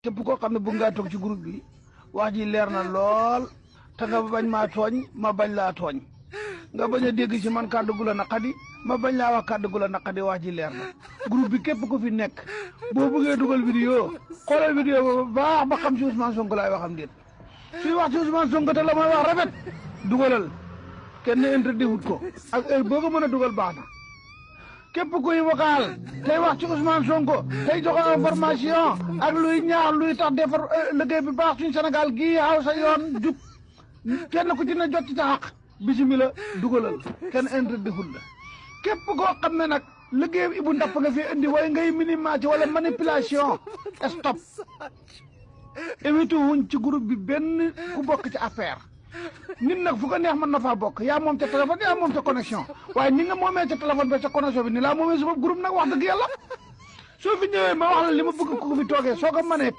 képp koo xam ne bëgg ngaa toog ci groupe bi wax ji leer na lool te nga bañ maa tooñ ma bañ laa tooñ nga bañ a dégg ci man kàddu gu la naqadi ma bañ laa wax kàddu gu la naqadi wax ji leer na groupe bi képp ku fi nekk boo bëggee dugal vidéo xoolal vidéo ba baax ba xam ci Ousmane Sonko laay waxam déet suy wax ci Ousmane Sonko te la may wax rafet dugalal kenn interdit wut ko ak heure boo ko mën a dugal baax na képp kuy vocal tey wax ci Ousmane Sonko tey joxe information ak luy ñaax luy tax defar liggéey bi baax suñu Sénégal gii xaw sa yoon jub kenn ku ci ne jot ci sa xaq bisimila dugalal kenn interdit la képp koo xam ne nag liggéey bi Ibou Ndapp nga fi indi way ngay minimati wala manipulation stop évité wuñ ci groupe bi benn ku bokk ci affaire nit nag fu ko neex mën na faa bokk yaa moom ca téléphone yaa moom ca connexion waaye ni nga moomee ca téléphone ba ca connexion bi ni laa moomee su groupe nag wax dëgg yàlla soo fi ñëwee ma wax la li ma bëgg ko fi toogee soo ko mënee